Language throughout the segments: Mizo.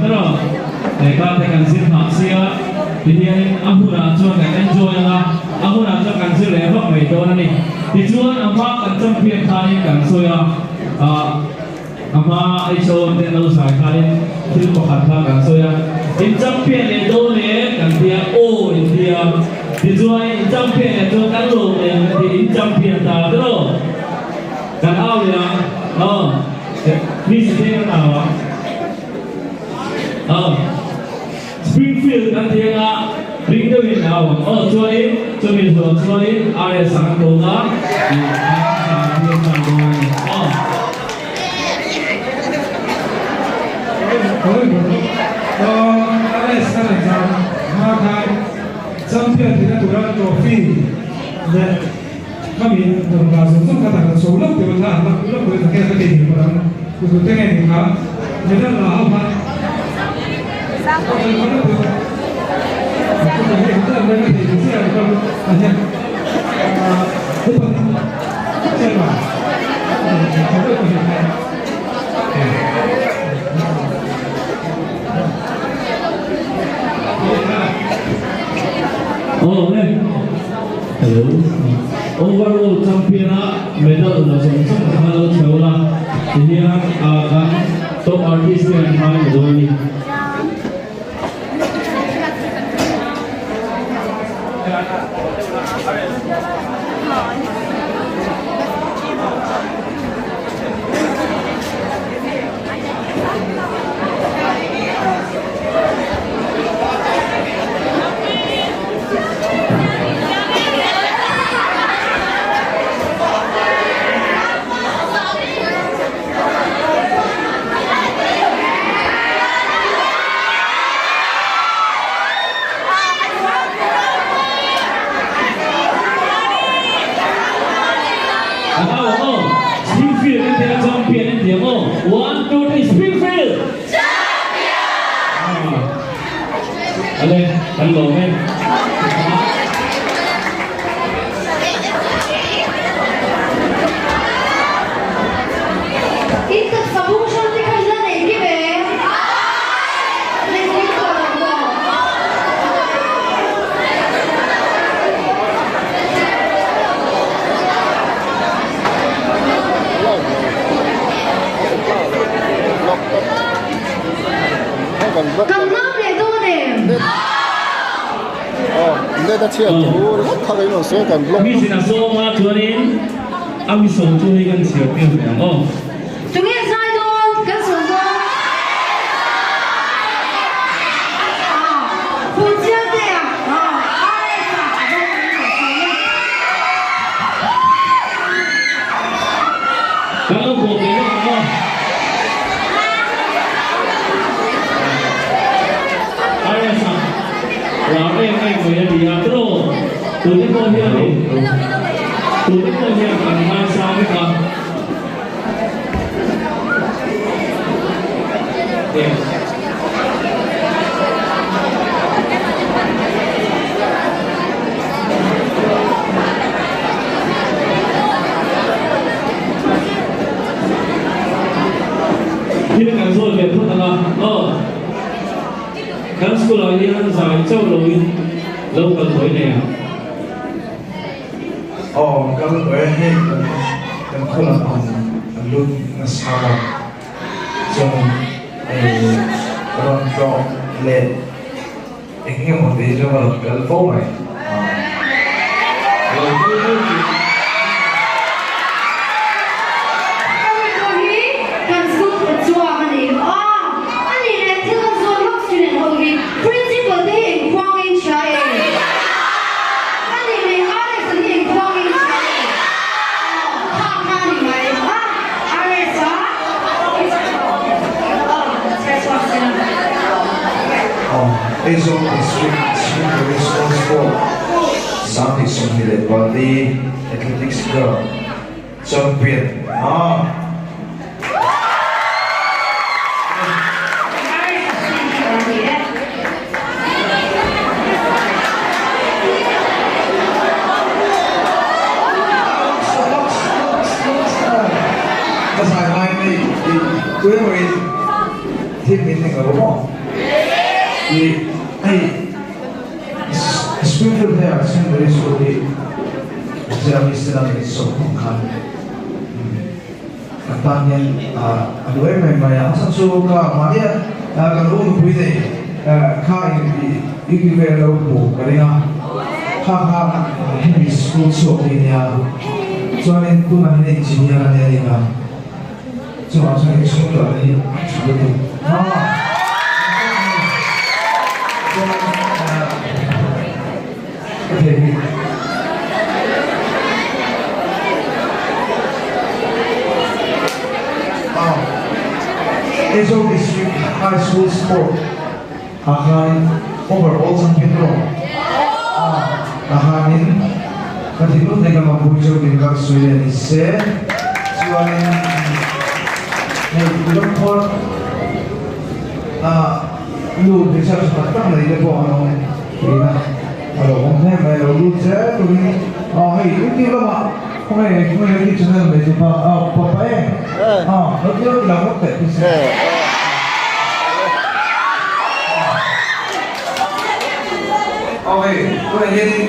tiraw? Lehkha te kan zir phah sia, tihianin a hunah chuan kan enjoy anga, a hunah chuan kan zir leh vak mai dawn a ni. Tichuan a hma kan champion khanin kan sawi a, ah a hma HO te lo zai khanin thil pakhat kha kan sawi a, in champion leh dawn e kan tia, aw in tia, tichuanin in champion leh chuan kan lawm leh ang kan ti, in champion ta tiraw? Kan au leh ang, aw. Miss te kan au ang, aw. Springfield kan ti anga ring deuhin au ang, aw. Chuanin chumi zawh chuanin RS a kan dawn a, ih an thil hman dawn a ni, aw. RS kan an zam hma khan champion tihna tura trophy leh Khami dawrka zawng zawng kha tak chho lawk tih kha an lak lawk leh tak ka ti ding pawh ang tu te nge ni kha medal la ho khan Aw le. Hello. Overall champion a medal la zawng zawng kha lo chheu la tihian ah kan top artist te an hmai ta dawn a ni. An au ang aw, Springfield an tia champion an ti ang aw, one two three Springfield! Champion! Ale, kan lawm e. In taksa bung hrang te kha i la nei kim em? Nei kim tawh lo maw? Kan ngam leh dawn em? Mi zin a sawm a chuanin a mi sawm chu hei kan chhiar tir ve ang aw. Tunge zai dawn kan sawm dawn? Fuhchiang te a RS a zawng kan lo sawm e. Kan lo bawh ve lawk ang aw. RS a lar em em mai a ni a tiraw tute pawh hianin tute pawh hian kan ngaisang vek a. Thil kan zawt ve phawt ang a, aw kan school ah hian zai chauh loin lo kal tawih nei ang. Aw kal tawih e hei kan kan khaw lam ang an lut nasa a chuan hei rawn tlawh leh eng nge maw tih chu ka rawn kal fo mai. Lo kal fo tih. Kami pawh hi kan school khat chuak a ni. Aw, a nih leh thil kan zawn lawk student ho hi principal te hi engkhuang in hria e? A nih leh RS an hi engkhuang in hria e? Aw, kha kha a ni mai. A, RS a, aw, chhiar chhuak se la. Aw, Aizawl District Chhungkaw Response Board 2024 Athletics Girl Champion a. Ka zai lai mai tih tuemaw in. Thil min ning lo maw? I hei Springfield Higher Secondary School hi Jeremy Sela min sawm hmang khan kan tan hian a lu em em mai a. A chhan chu ka mahnia kan u nupui nei kha in i vel lo hmu ka ring a, kha kha hemi school chhuak hi a nia. Chuanin tunah hian engineer a nia nia. Chuvang chuan in chhung kalna hi a tha lutuk a. Chuan ka thei hi. Aizawl District High School Sport ah khan overall champion rawh ah khanin ka thinlung thei ka lawmpui chu min ka sawi leh ni se. Chuanin hei Tuilamkhawr ah nu hmeichhia tha tak tak nei te pawh an awm thin a, a lo awm hle mai, lo lut zel turin ah hei YouTube lamah khawnge khawnge YouTube channel nei chu pa ah pa e ah lo ti lo lawk teh chu se. Aw hei tunah hianin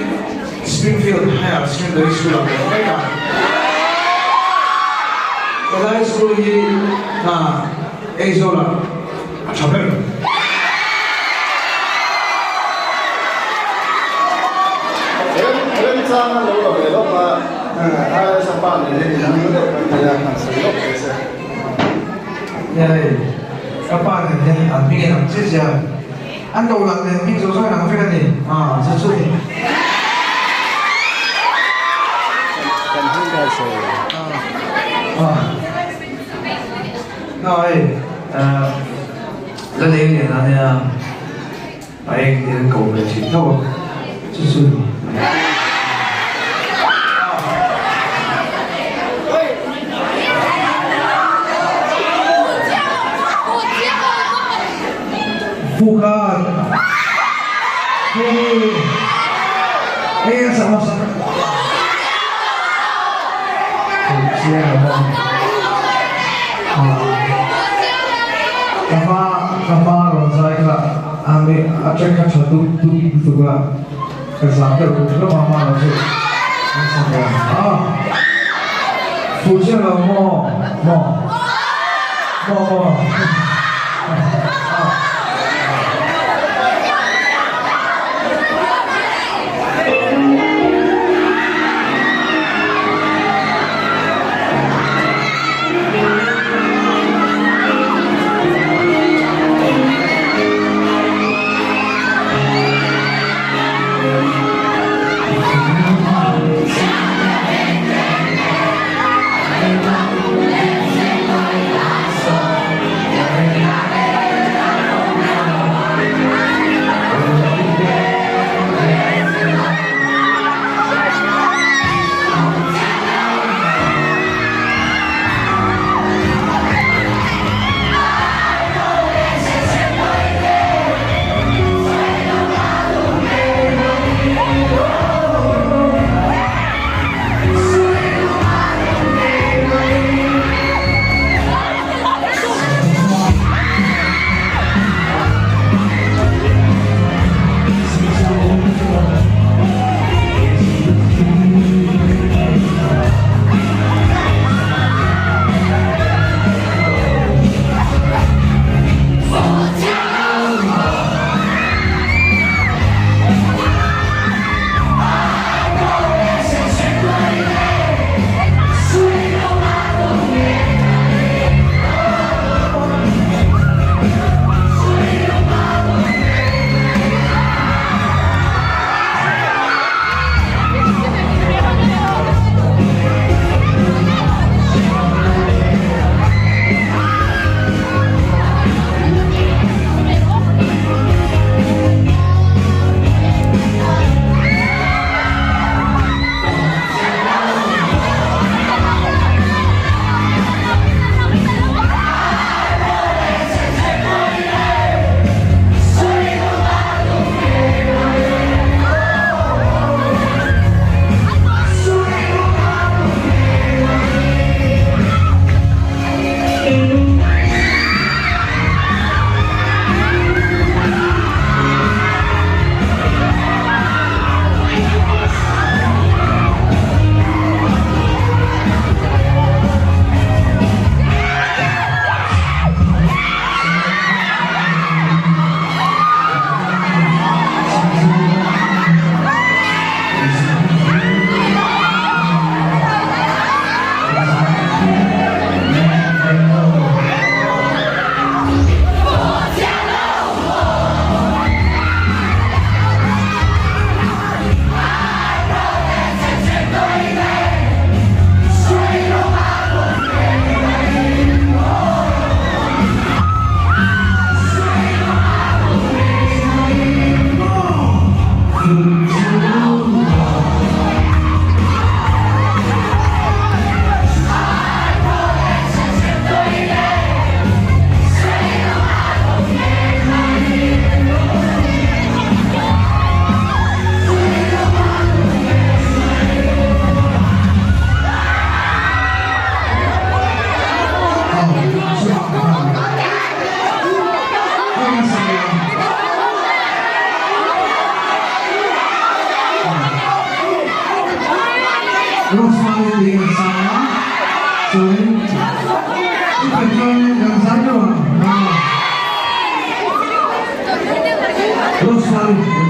Springfield Higher Secondary School ah kan awm mek a. Helai school hi Aizawl ah a tha ber. Remchang a lo la ve lawk a, IS a pa nen hian inang na deuh kan nei a, han sawi lawk ve se. Nia hei, ka pa nen hian an hming in ang chiah chiah a. An lo lang nen hming zawng zawng in ang vek a ni. Aaa chu chu ni. Kan hming kha sawi lo. Aaa Aaa hei aaa la leng lian a nia a eng tiin an ko ve thin tho a chu chu ni. Bukan. Hei sama sama. Kama kama rawn zai kha ami a track kha tha dup dup lutuk a ka zam deuh tuk hlawm a mah lo chu a fuh chiang lo maw maw maw maw. Rosemary tih kan sa a, chuanin i pe chuan kan zai deuh ang a. Rosemary.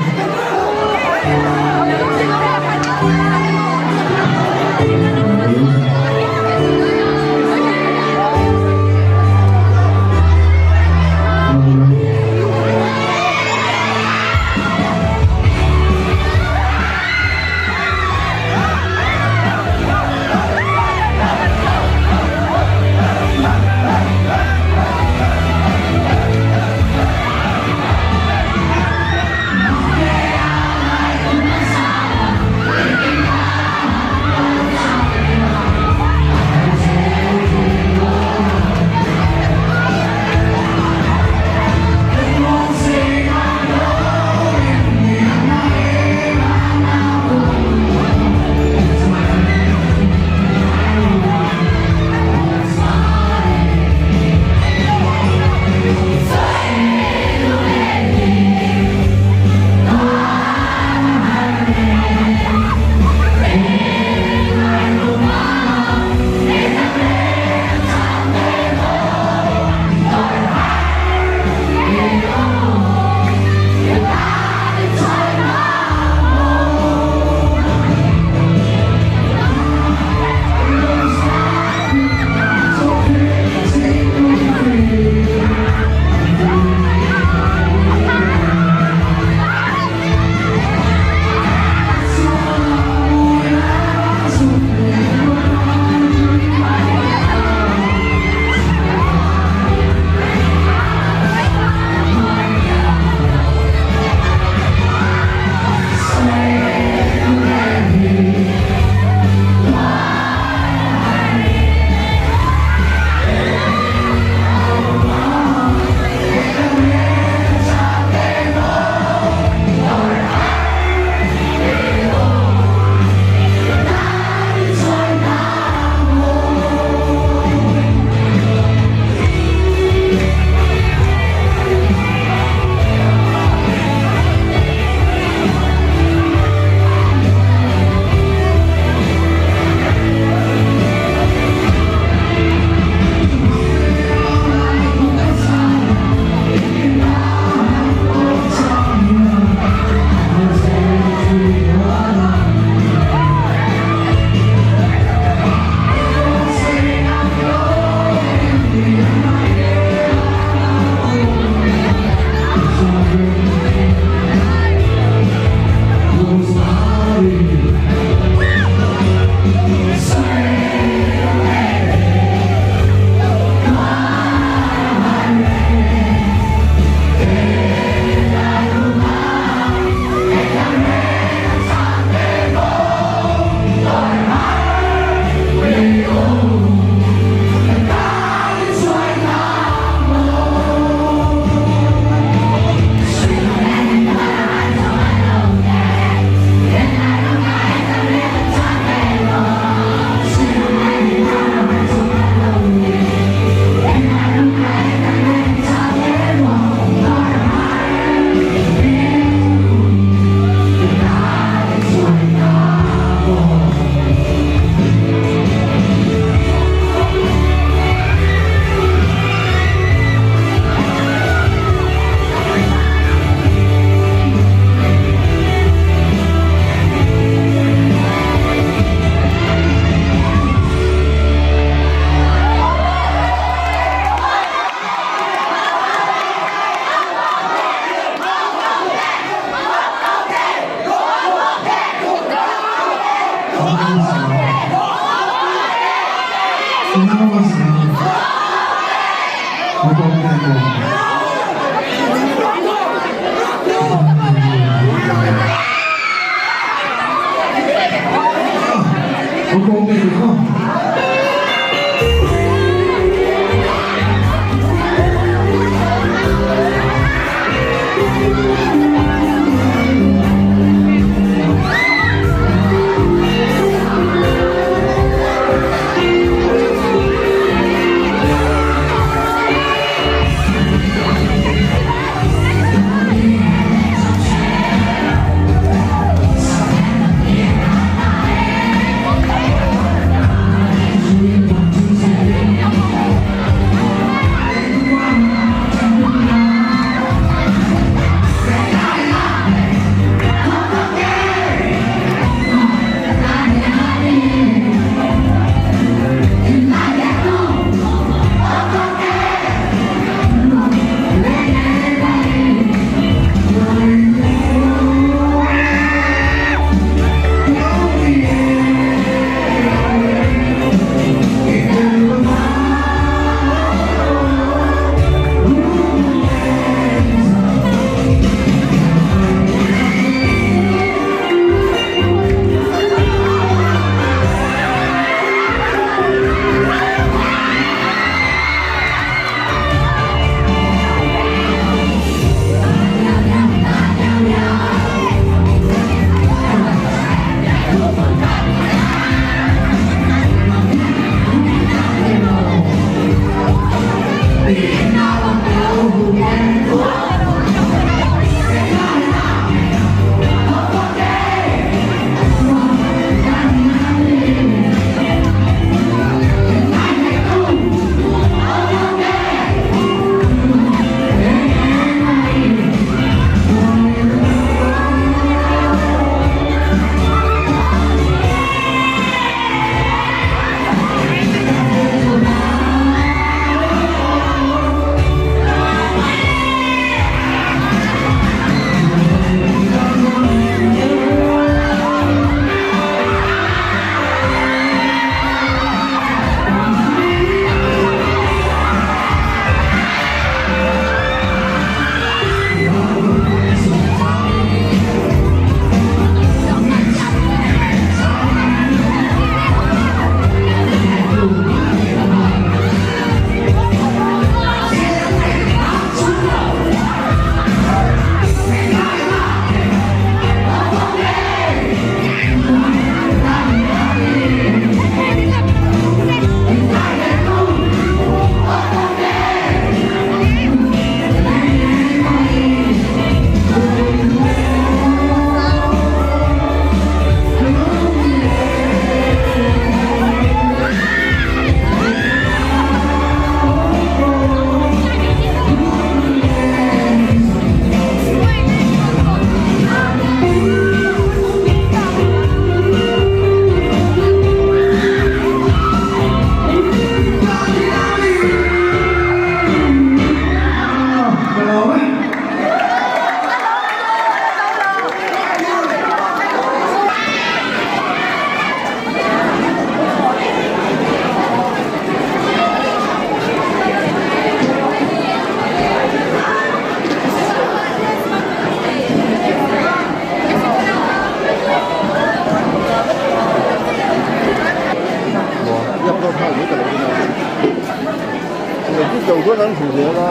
chuan an hmu zel a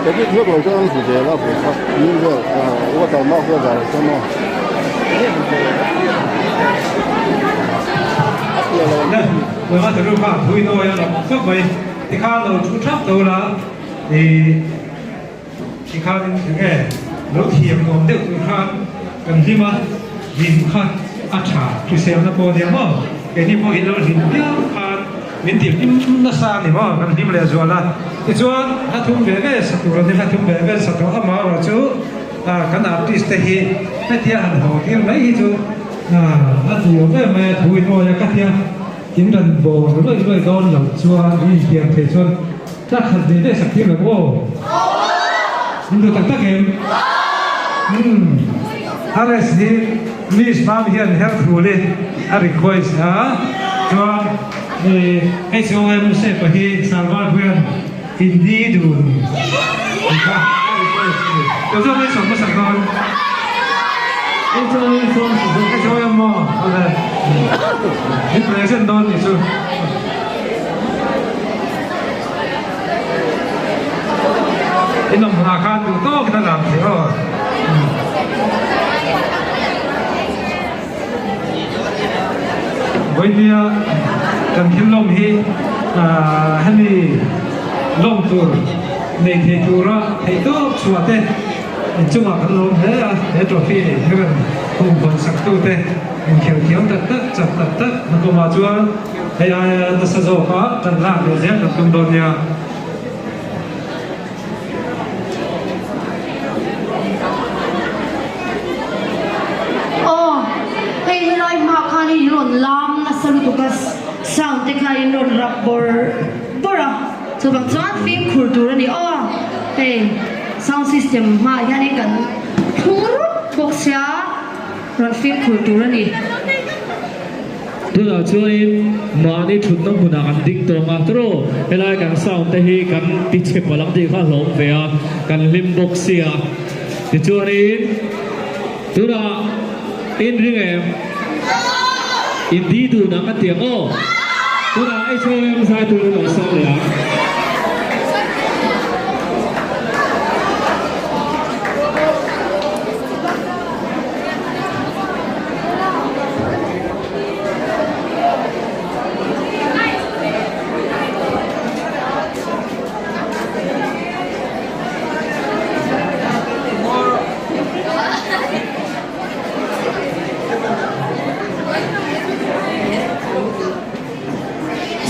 edit vek lo chuan an hmu zel a vawi kha new vel water mark vel dah loh chuan maw a piah lo an Tuna te ru kha thui nawi a lawm khawp mai tikhan lo thu thap tho la ih tikhan enge lo thiam awm deuh tur khan kan hlim a hlim kha a tha hriselna pawh ania maw keini pawh in lo hlim viau khan min ti hlim nasa a ni maw kan hlim leh zual a tichuan hla thum ve ve sa tur a ni hla thum ve ve sa tawh amaherawh chu kan artist te hi hetia han haw tir mai hi chu a ti awm em mai a thu in awi a ka tia in rawn bawr luai luai dawn loh chuan in inpian thei chuan tla khat ve ve sak tir lo aw in duh tak tak em umm RS hi Miss Mam hian her thul i a request a chuan HOM Sepa hi Salvar hian Hindi dun tih kha a request a ni. Tawh zawk in sawm hmasak dawn. HOM maw? Awle. Min present dawn tih chu. In awm hmunah khan duh tawkin a lam theih aw. Vawinia kan thil lawm hi hemi lawm tur nei thei tura theihtawp chhuah te inchungah kan lawm hle a, he trophy hi rawn hum hawn sak tute inkhel thiam tak tak chak tak tak hnathawmah chuan hei aia nasa zawka tan lak leh zel kan tum dawn nia. Aw, hei helai hma khan in rawn lam nasa lutuk a, sound te kha in rawn rap bawrh bawrh a, chuvang chuan fimkhur tur a ni aw, hei sound system hmaah hianin kan thlung rup bawk sia, rawn fimkhur tur a ni. Tunah chuanin mahni thutna hmunah kan ding tawng a, tiraw helai kan sound te hi kan ti chhe palh ang tih kha a hlawm ve a, kan hlim bawk sia. Tichuanin tunah in ring em? In di dun ang a ti ang aw. Tunah HOM zai turin lo sawm leh ang.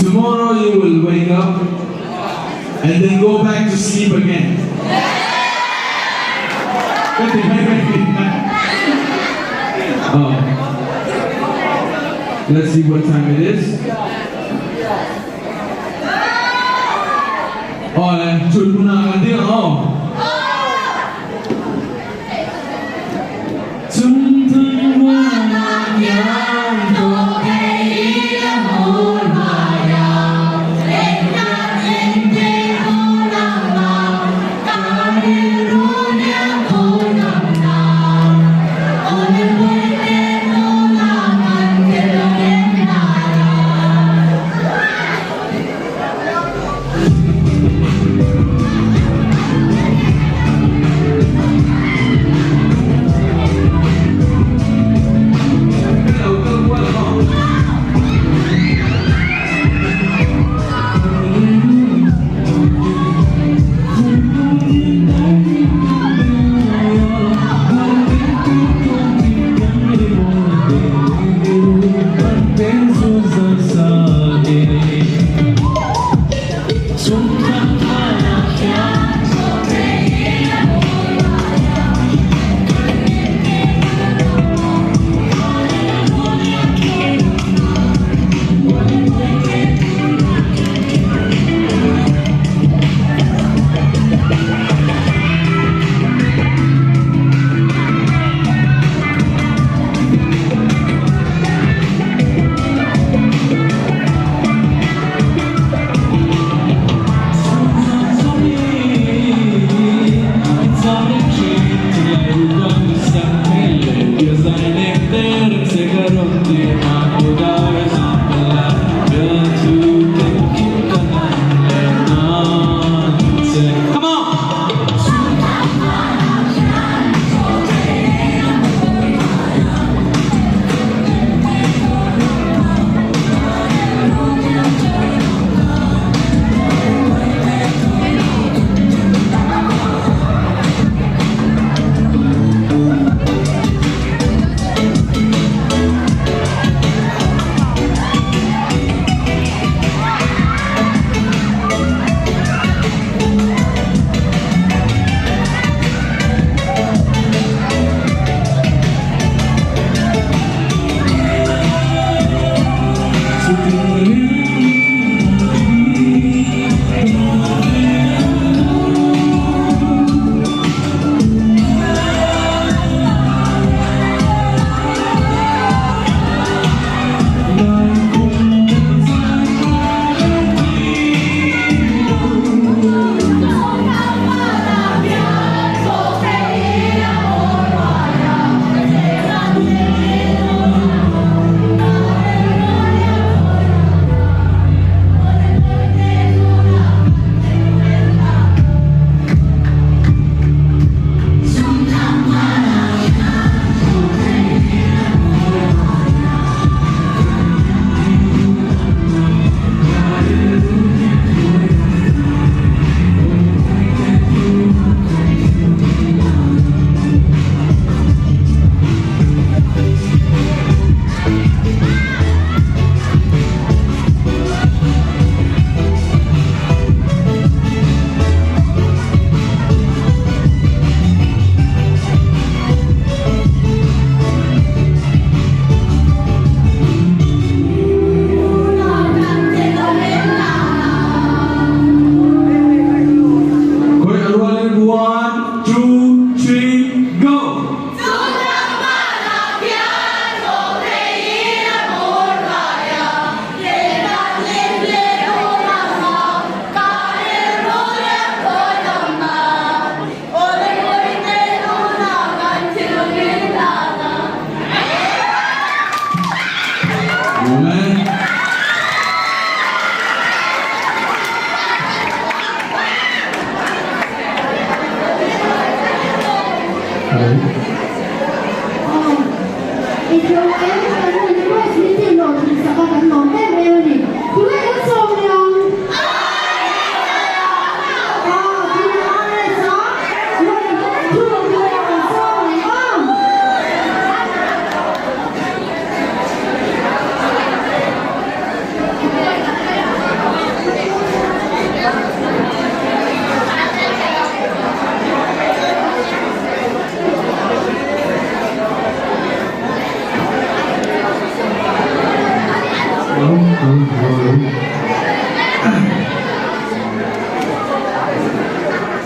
Tomorrow you will wake up and then go back to sleep again. Ka ti mai mai Oh. Let's see what time it is. Awle, chhun hmunah kan ding ang aw.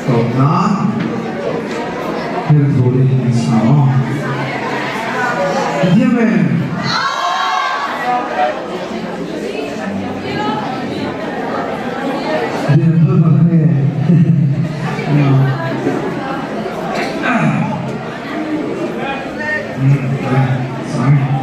Tawpna hel thu te hi an sa aw. Thiam em? Lian phal phal nge? Sorry.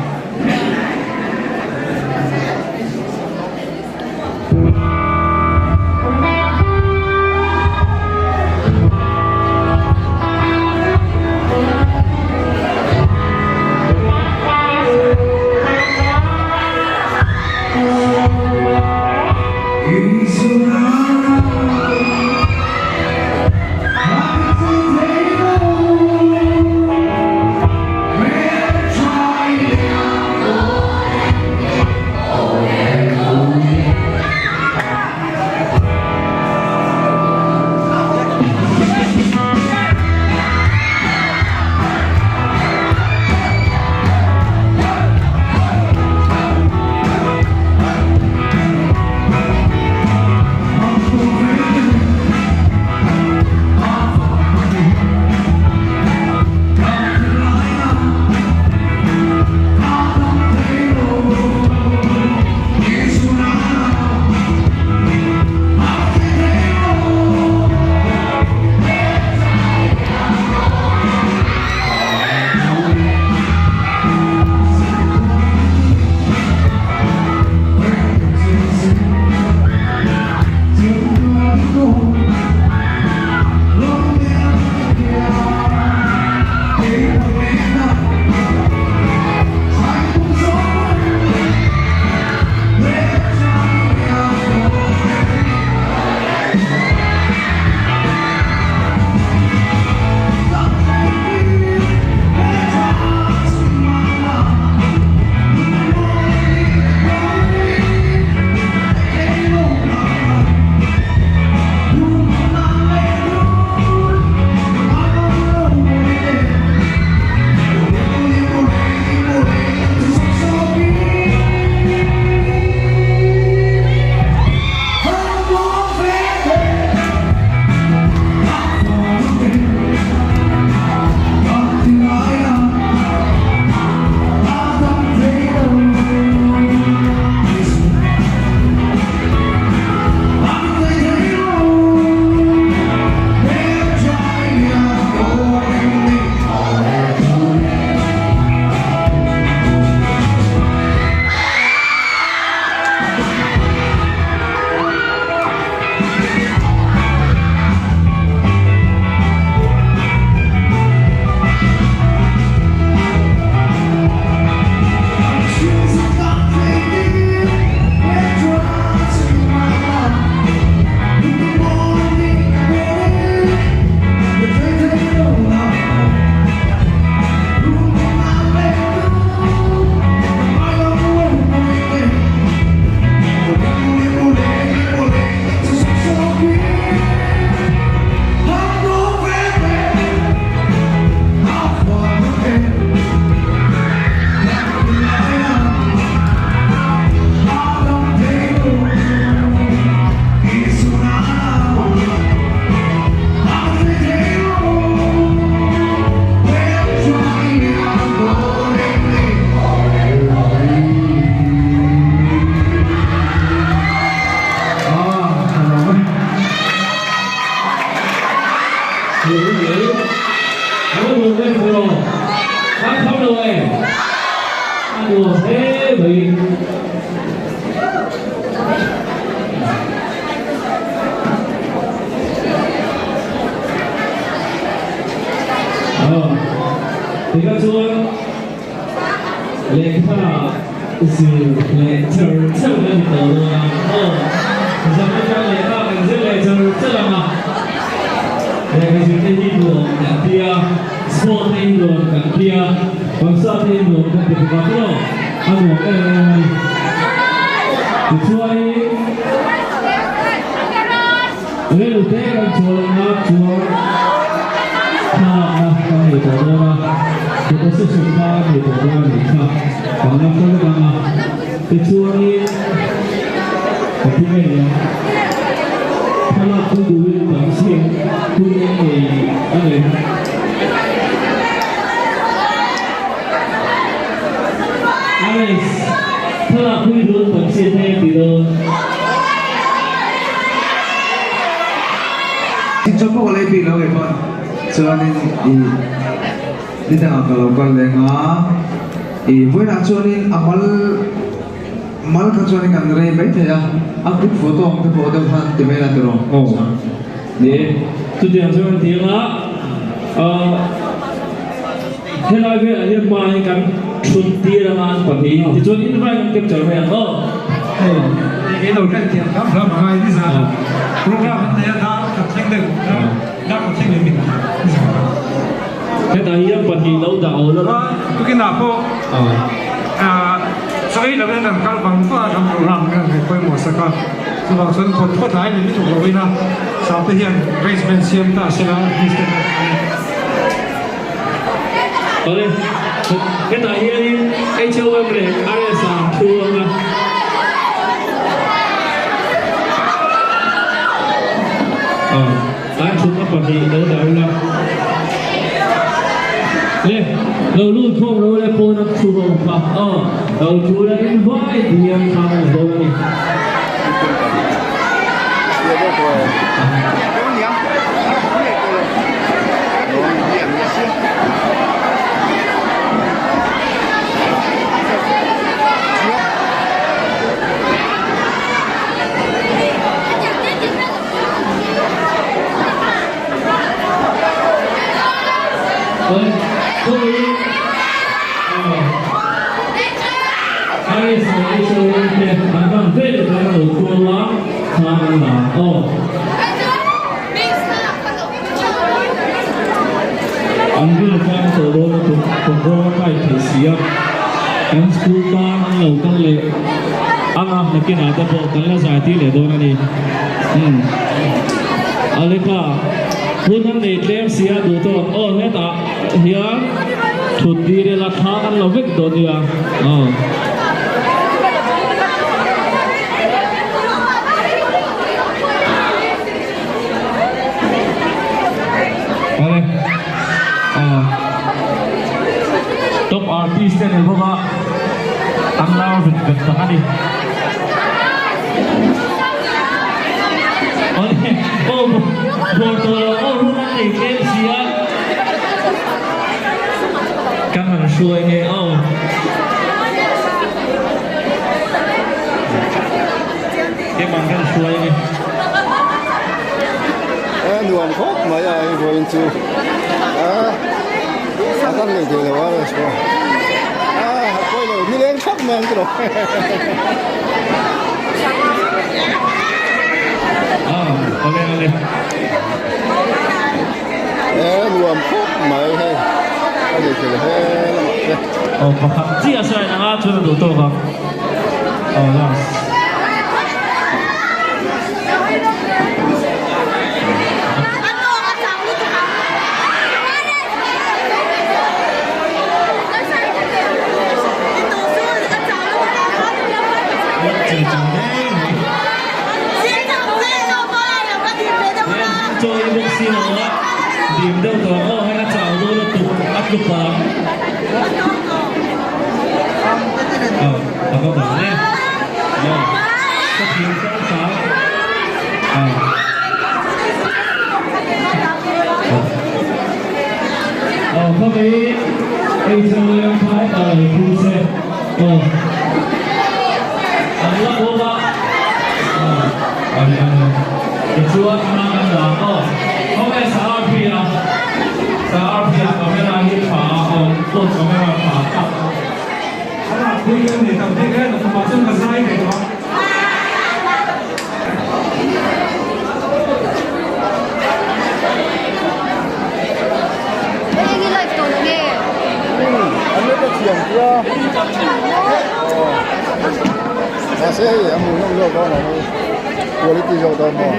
Tikha chuan lehkha zir leh char char ka ni tawh dawn a, aw zan atang lehkha kan zir leh char char ang a, lehkha zir te hi nuam kan ti a, sport te hi nuam kan ti a, concert te hi nuam kan ti bawk a tiraw, a nuam em em a ni. Tichuanin Rel te kan chawl anga chuan thlalakna kan nei tawh dawn a, photo session kha kan nei tawh dawn a nih kha, kan la hre vek ang a, tichuanin ka thi ngei ang, thlalak pui duhin kan siam hun eng ngei a ni. Alex, thlalak pui duhin kan siam thei a ti dawn. Tin chuan pawh ka lei bik lo kei pawn chuanin ih ni dangah ka lo kal leng a ih vawiinah chuanin a mal mal kha chuanin kan rei mai thei a a group photo ang te pawh deuh khan ti mai la tiraw Aw ni e chutiang chuan kan ti anga ahh helai velah hian hma hi kan thut tir anga an pahnih tichuan invite an capture mai ang aw. Hei lo hriat thiam hram hram a ngai ni zan a program an nei a dar khat thleng deuh dar khat thleng leh min ni zan a. Hetah hian pahnih lo dah aw la. Tukin ah pawh chaw ei lovin kan kal vang vang a kan program kan han pawimawh sak a chuvang chuan phawt phawt lai ni lutuk lo ina sate hian arrangement siam ta sela artist te Awle, hetah hianin HOM leh RSA thu ang a. Aw, tlai thutna pahnih lo dah ula. Le, lo lut khawm lo le pawn a thu ho kha. Aw, lo thu la in vai ti hian thang an dawn a ni. An vel tlang tawh dawn a tum program a kai thei si a, kan school tan an lo kal leh ang a, nakinah te pawh kan la zai tir leh dawn a ni. Umm Aleka hun an nei tlem si a duh tawk aw hetah hian thut tir ila thla kan lo vek dawn nia aw. Awle aw top artist te nei bawk a an lar vet vet tak a ni awle aw bawr tawh lo aw hun an nei tlem si a kan han hruai nge aw. Keimah kan hruai a ni. A nuam khawp mai a hei vawiin chu a a kan lei thei lo a restaurant a pawi lo nileng thak mai ang tiraw A awle awle. E nuam khawp mai hei a lei thei lo he lamah te. Aw pakhat chiah sign anga chuan a duh tawk ang. Aw last. Chawi bawk si lo a, dim deuh tawh aw hei a chau dawn a tuk a tluk ang. Aw a va bang e. Aw ka thiam sang sang. Aw. Aw khawvei ei chho leh ang kha hetah lo thu se. Aw. An la bawk a. Aw ani ani. Tichuan hma kan la aw. Khawvel sa arpi a. Sa arpi a camera hi tha a awm. Mahse hei a hmuhnawm zawk dawn lo hei quality zawk dawn maw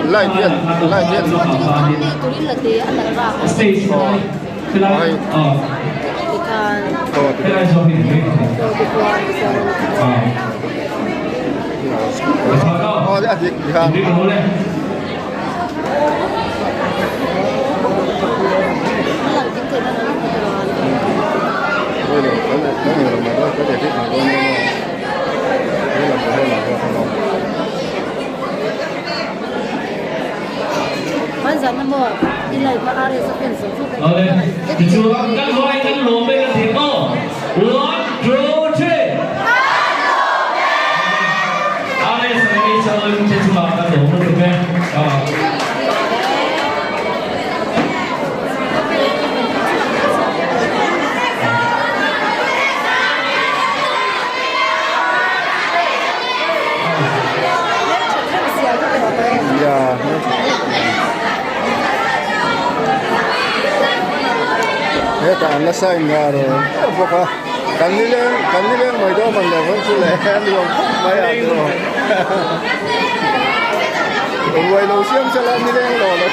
Light hian light hian aw aw a dik hian. Hetah an la sign ngar bawk a kan nileng kan nileng mai dawn man lo hawn chu le a nuam khawp mai a tiraw ruai lo siam sela nileng lo lo.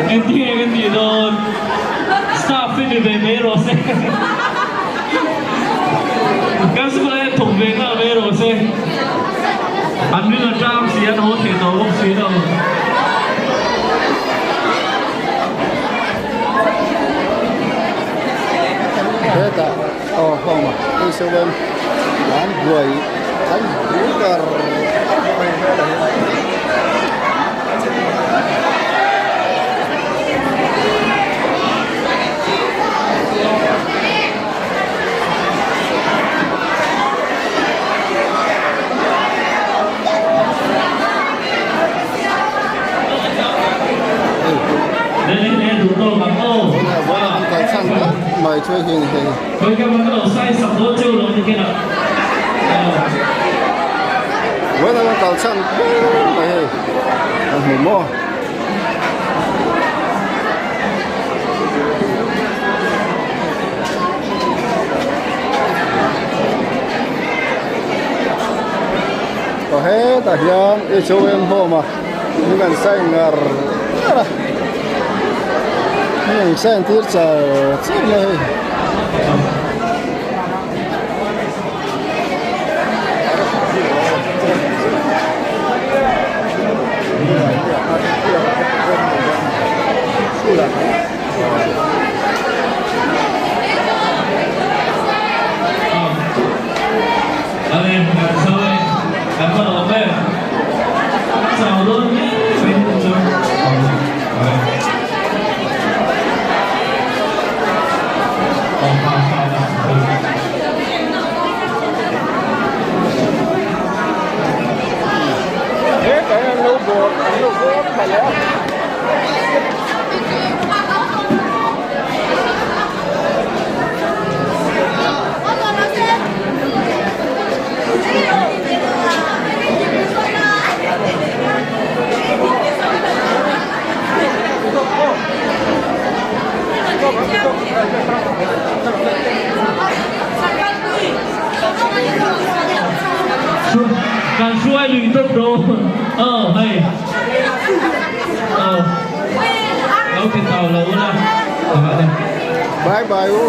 Engtin nge kan tih dawn? Staff te ni ve mai rawh se. Kan school ah hian thawk ve nghal mai rawh se. An ring a tang si an haw thei tawh bawk si lo. Hetah aw home ah hei sawn an buai an buai dar dar mai hetah hian. Mai chu hi ni hei. Vawiin an kal chhan ber mai hei an hmu maw. Aw hetah hian HOM home a min an sign ngar ngar a min an sign tir char char mai hei. Ale kan zo e, kan va lawm em. Chau dawn hle mai hnu chu. Ale. Kan hruai lui tawp dawn aw hei aw lo ti tau lo ula Bye bye u.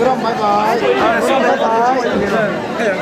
Ram bye bye. Ram bye bye.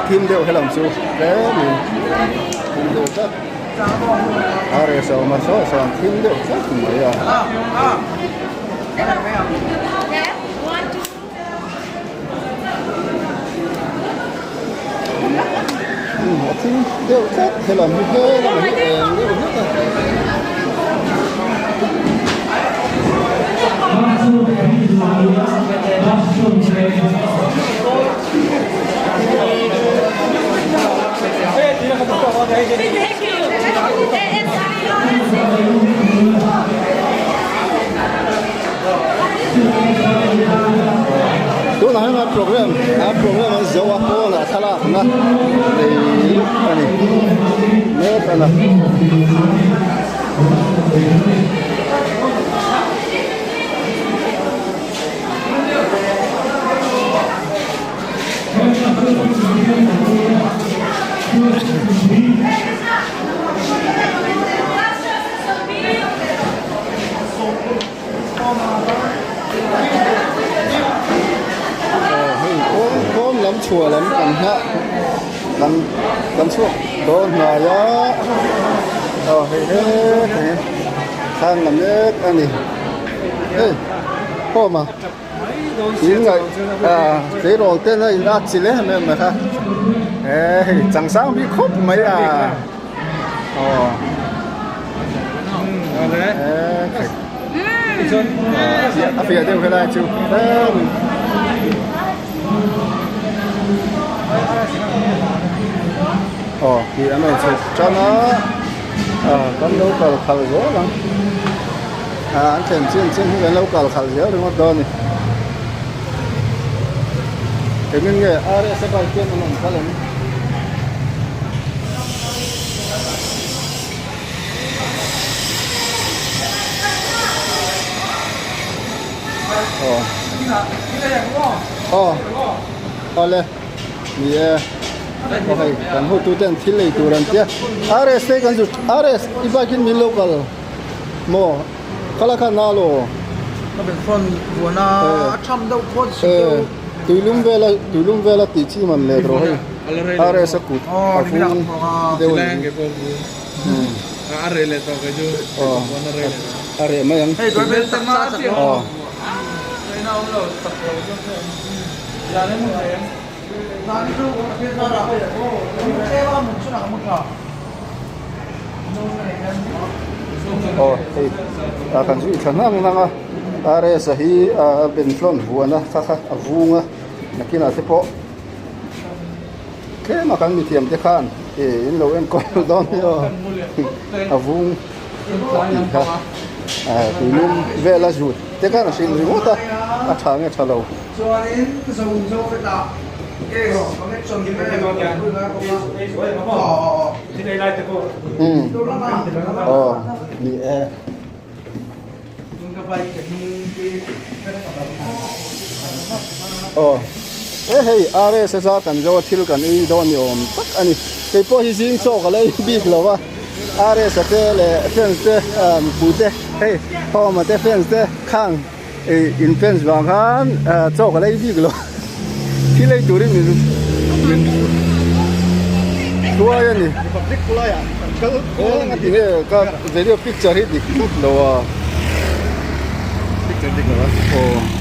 Thim deuh helam chu tlemin thim deuh tlat a reh a awm a saw sawn thim deuh tlat mai a. A thim deuh tlat helam hi helam hi eng deuh hlek a. Tunah hian a program a program an zo a pawn ah thlalak na nei a ni mek a la. Aw hei pawn pawn lam chhuah lam kan nghah kan kan chhuak dawn hnai a aw hei he hei thlang la mek a ni hei khawm a in ngaih ah tleirawl ten a in at chi leh em em mai kha. E hei changsang bik khawp mai a aw e a fiah deuh helai chu aw tih an rawn chhuk tan a kan lo kal khalh zel ang an thlen chin chin hi kan lo kal khalh zel ringawt dawn a ni engin nge RSA bike hian an rawn kal em? Aw aw awle ni e aw hei kan hotu ten thil ei tur an tia RS te kan zut RS i bike in min lo kal maw kala khan na lo ka ben front buana a tham deuh phawt si deuh tuilum vela tuilum vela tih chi man let rawh hei RS a kut a vung deuh a ni. A reh leh tawh kei chu a reh leh tawh. A reh mai ang. Hei dawih bel tak cha chak lo. Ngaihna awm lo chak lo chu zan em thei em. Zan chu ka zar a. Tlem a mun chunah ka mu tha. Aw hei a kan zui thla hnang hnang a RS a hi a ben tlawn vuan a kha kha a vung a nakinah te pawh Tlem a kan mithiam te khan ih in lo enkawl dawn hi aw a vung tih kha ah tuilum vel a zut te khan a hrilh ringawt a a tha nge tha lo. Umm aw ni e. Aw e hei RS a kan zo a thil kan ei dawn ni awm tak a ni kei pawh hi zing chaw ka la ei bik lo a RS a te leh fans te ah mipui te hei home a te fans te khang ih in fans vang khan ah chaw ka la ei bik lo thil ei turin min min hruai a ni eng a ti nge ka video picture hi dik tlat lo a picture dik lo a aw.